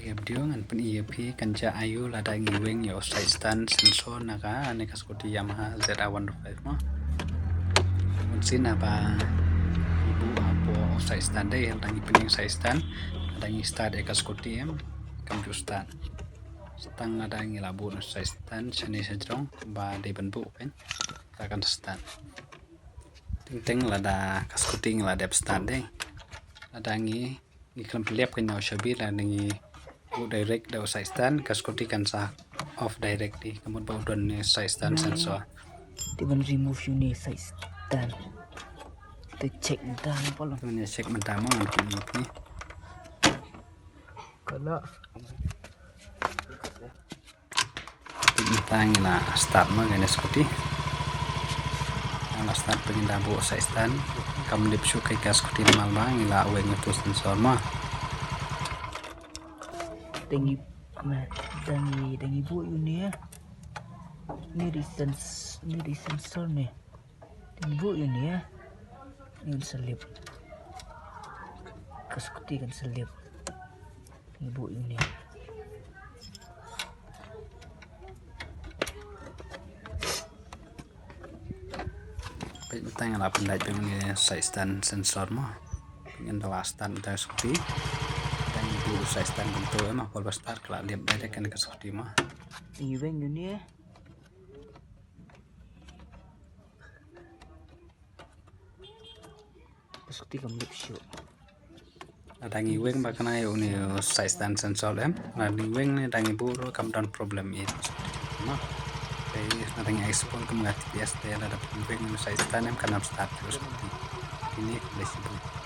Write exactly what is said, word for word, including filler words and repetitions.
Ïa video ngan pyni ïa phi kan jia aiu lada ngi weng ïa u side stand sensor na kane ka scooty Yamaha Z R one two five mo. Mynsien haba ngi buh hapoh u side stand dei, lada ngi pynïeng side stand, lada ngi start ïa ka scooty em, kam ju start. Tang lada ngi la buh u side stand shane shajrong ba dei ban buh pyn, ka kan start. Teng teng lada ka scooty ngi la dep start dei. Lada ngi, ngi khlem pynlep kane u shabi, lada ngi buh direct da u side stand, ka scooty kan sa off direct dei, ka mut ba u don ne side stand sensor. Te ban remove ïa une side stand. Te check mynta mo. Te ngan check mynta mo, ngan pyni ïa phi. Kala. Mynta ngi la start mo kane scooty. Ngi la start, ngi la buh side stand. Kam lip shuh kane ka scooty namar ba ngi la weng ïa utu sensor mo. Te ngi, na, te ngi, te ngi buh ïa une. Une dei sens-, une dei sensor ne. Te ngi buh ïa une. Une kan sa lip. Ka scooty kan sa lip. Ngi buh ïa une. Peit mynta ngi la pyndait beit une side stand sensor mo. Ngi la start mynta scooty. Te ngi buh side stand kumto em, haba start ka la lip direct kane ka scooty mo. Ngi weng ïa une. Ka scooty kam lip shuh. Lada ngi weng ba kane ïa une side stand sensor em. Lada ngi weng ne lada ngi buh ruh kam don problem ïa u scooty mo. Te lada ngi explore kum ka T P S te lada phi weng ïa une side stand em kan ym start ïa u scooty. Kine ka lip shuh.